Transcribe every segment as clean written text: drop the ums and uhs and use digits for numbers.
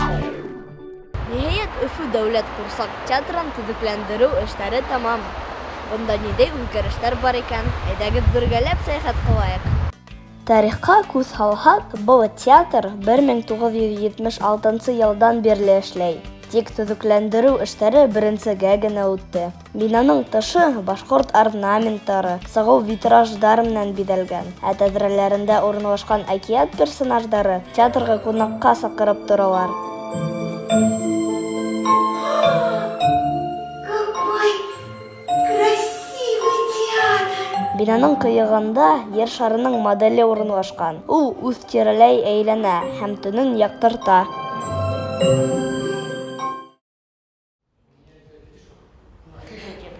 Ниһайәт, Өфө дәүләт ҡурсаҡ театрын төҙөкләндереү эштәре тамам. Бында ниндәй үҙгәрештәр бар икән? Әйҙәгеҙ, бергәләп сәйәхәт ҡылайыҡ. Тарихҡа күҙ һалһаҡ, был театр 1976 йылдан бирле эшләй. Тик төҙөкләндереү эштәре беренсегә генә үтте. Бинаның тышы башҡорт орнаменттары, сағыу витраждар менән биҙәлгән, ә тәҙрәләрендә урынлашҡан әкиәт персонаждары театрға ҡунаҡҡа саҡырып торалар. Какой красивый театр! Бинаның ҡыйығында ер шарының моделе урынлашҡан. Ул үҙ тирәләй әйләнә һәм төнөн яҡтырта.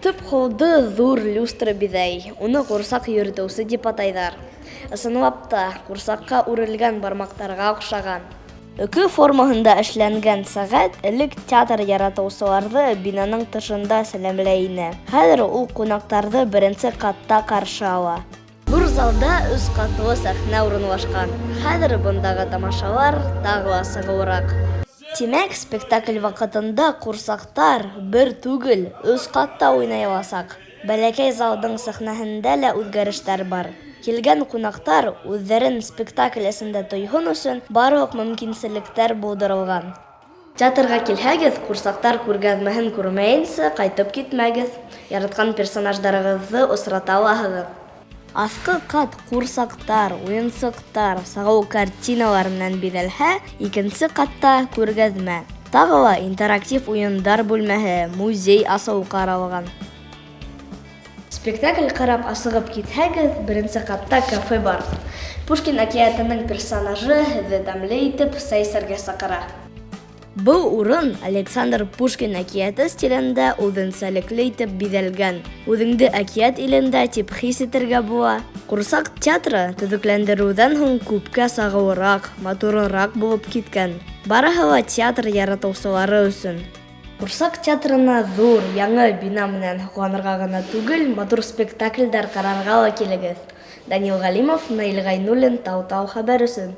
Төп холды ҙур люстра биҙәй, уны ҡурсаҡ йөрөтөүсе тип атайҙар. Ысынлап та, ҡурсаҡҡа үрелгән бармаҡтарға оҡшаған. Өкө формаһында эшләнгән сәғәт элек театр яратыусыларҙы бинаның тышында сәләмләй ине. Хәҙер ул ҡунаҡтарҙы беренсе ҡатта ҡаршы ала. Ҙур залда өс ҡатлы сәхнә урынлашҡан. Хәҙер бындағы тамашалар тағы ла сағыуыраҡ. Тимәк, спектакль ваҡытында ҡурсаҡтар бер түгел, өс ҡатта уйнай аласаҡ. Бәләкәй залдың сәхнәһендә лә үҙгәрештәр бар. Килгән ҡунаҡтар үҙҙәрен спектакль эсендә тойһон өсөн барлыҡ мөмкинселектәр булдырылған. Театрға килһәгеҙ, ҡурсаҡтар күргәҙмәһен күрмәйенсә ҡайтып китмәгеҙ. Яратҡан персонаждарығыҙҙы осрата алаһығыҙ. Аҫҡы ҡат ҡурсаҡтар, уйынсыҡтар, сағыу картиналар менән биҙәлһә, икенсе ҡатта күргәҙмә. Тағы ла интерактив уйындар бүлмәһе, музей асыу ҡаралған. Спектакль ҡарап асығып китһәгеҙ, беренсе ҡатта кафе бар. Пушкин әкиәтенең персонажы һеҙҙе тәмле итеп сәй эсергә саҡыра. Был урын Александр Пушкин әкиәте стилендә үҙенсәлекле итеп биҙәлгән. Үҙеңде әкиәт илендә тип хис итергә була. Ҡурсаҡ театры төҙөкләндереүҙән һуң күпкә сағыуыраҡ, матурыраҡ булып киткән. Барыһы ла театр яратыусылары өсөн. Ҡурсаҡ театрына ҙур, яңы бина менән һоҡланырға ғына түгел, матур спектаклдәр ҡарарға ла килегеҙ. Данил Ғәлимов, Наил Ғәйнуллин, Тау-Тау хәбәр өсөн.